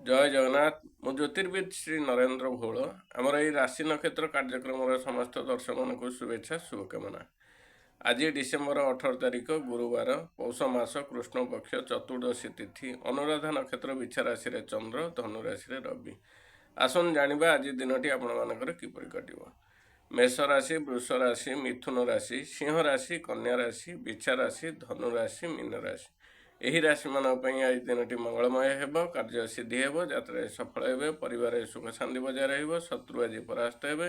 ଜୟ ଜଗନ୍ନାଥ। ମୁଁ ଜ୍ୟୋତିର୍ବିଦ ଶ୍ରୀ ନରେନ୍ଦ୍ର ଭୋଳ। ଆମର ଏହି ରାଶି ନକ୍ଷତ୍ର କାର୍ଯ୍ୟକ୍ରମର ସମସ୍ତ ଦର୍ଶକମାନଙ୍କୁ ଶୁଭେଚ୍ଛା, ଶୁଭକାମନା। ଆଜି ଡିସେମ୍ବର 18 ତାରିଖ, ଗୁରୁବାର, ପୌଷ ମାସ କୃଷ୍ଣପକ୍ଷ ଚତୁର୍ଦ୍ଦଶୀ ତିଥି, ଅନୁରାଧା ନକ୍ଷତ୍ର, ବିଛା ରାଶିରେ ଚନ୍ଦ୍ର, ଧନୁ ରାଶିରେ ରବି। ଆସନ୍ତୁ ଜାଣିବା ଆଜି ଦିନଟି ଆପଣମାନଙ୍କର କିପରି କଟିବ। ମେଷ ରାଶି, ବୃଷ ରାଶି, ମିଥୁନ ରାଶି, ସିଂହ ରାଶି, କନ୍ୟା ରାଶି, ବିଛା ରାଶି, ଧନୁ ରାଶି, ମୀନ ରାଶି। ଏହି ରାଶିମାନଙ୍କ ପାଇଁ ଆଜି ଦିନଟି ମଙ୍ଗଳମୟ ହେବ। କାର୍ଯ୍ୟ ସିଦ୍ଧି ହେବ, ଯାତ୍ରାରେ ସଫଳ ହେବେ, ପରିବାରରେ ସୁଖ ଶାନ୍ତି ବଜାୟ ରହିବ, ଶତ୍ରୁ ଆଜି ପରାସ୍ତ ହେବେ,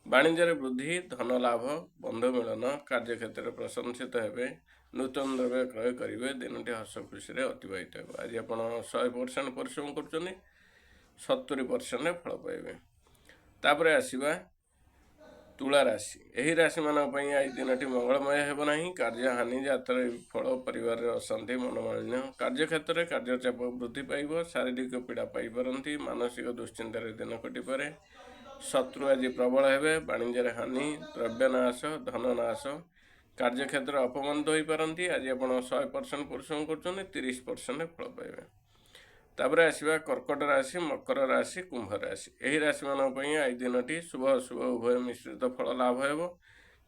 ବାଣିଜ୍ୟରେ ବୃଦ୍ଧି, ଧନ ଲାଭ, ବନ୍ଧୁ ମିଳନ, କାର୍ଯ୍ୟକ୍ଷେତ୍ରରେ ପ୍ରଶଂସିତ ହେବେ, ନୂତନ ଦ୍ରବ୍ୟ କ୍ରୟ କରିବେ। ଦିନଟି ହସ ଖୁସିରେ ଅତିବାହିତ ହେବ। ଆଜି ଆପଣ 100% ପରିଶ୍ରମ କରୁଛନ୍ତି, 70% ଫଳ ପାଇବେ। ତାପରେ ଆସିବା ତୁଳା ରାଶି। ଏହି ରାଶିମାନଙ୍କ ପାଇଁ ଆଜି ଦିନଟି ମଙ୍ଗଳମୟ ହେବ ନାହିଁ। କାର୍ଯ୍ୟ ହାନି, ଯାତ୍ରା ଫଳ, ପରିବାରରେ ଅଶାନ୍ତି, ମନୋମାଳିନ୍ୟ, କାର୍ଯ୍ୟକ୍ଷେତ୍ରରେ କାର୍ଯ୍ୟଚାପ ବୃଦ୍ଧି ପାଇବ, ଶାରୀରିକ ପୀଡ଼ା ପାଇପାରନ୍ତି, ମାନସିକ ଦୁଶ୍ଚିନ୍ତାରେ ଦିନ କଟିପାରେ। ଶତ୍ରୁ ଆଜି ପ୍ରବଳ ହେବେ। ବାଣିଜ୍ୟରେ ହାନି, ଦ୍ରବ୍ୟନାଶ, ଧନନାଶ, କାର୍ଯ୍ୟକ୍ଷେତ୍ରରେ ଅପମାନିତ ହୋଇପାରନ୍ତି। ଆଜି ଆପଣ 100% ପରିଶ୍ରମ କରୁଛନ୍ତି, 30% ଫଳ ପାଇବେ। ତାପରେ ଆସିବା କର୍କଟ ରାଶି, ମକର ରାଶି, କୁମ୍ଭ ରାଶି। ଏହି ରାଶିମାନଙ୍କ ପାଇଁ ଆଜି ଦିନଟି ଶୁଭ ଅଶୁଭ ଉଭୟ ମିଶ୍ରିତ ଫଳ ଲାଭ ହେବ।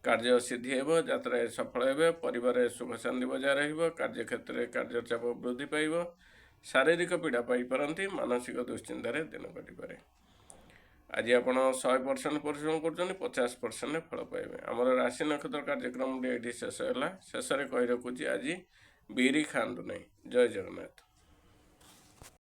କାର୍ଯ୍ୟ ସିଦ୍ଧି ହେବ, ଯାତ୍ରାରେ ସଫଳ ହେବେ, ପରିବାରରେ ସୁଖ ଶାନ୍ତି ବଜାୟ ରହିବ, କାର୍ଯ୍ୟକ୍ଷେତ୍ରରେ କାର୍ଯ୍ୟଚାପ ବୃଦ୍ଧି ପାଇବ, ଶାରୀରିକ ପୀଡ଼ା ପାଇପାରନ୍ତି, ମାନସିକ ଦୁଶ୍ଚିନ୍ତାରେ ଦିନ କଟିପାରେ। ଆଜି ଆପଣ 100% ପରିଶ୍ରମ କରୁଛନ୍ତି, 50% ଫଳ ପାଇବେ। ଆମର ରାଶି ନକ୍ଷତ୍ର କାର୍ଯ୍ୟକ୍ରମଟି ଏଇଠି ଶେଷ ହେଲା। ଶେଷରେ କହି ରଖୁଛି, ଆଜି ବିରି ଖାଆନ୍ତୁ ନାହିଁ। ଜୟ ଜଗନ୍ନାଥ।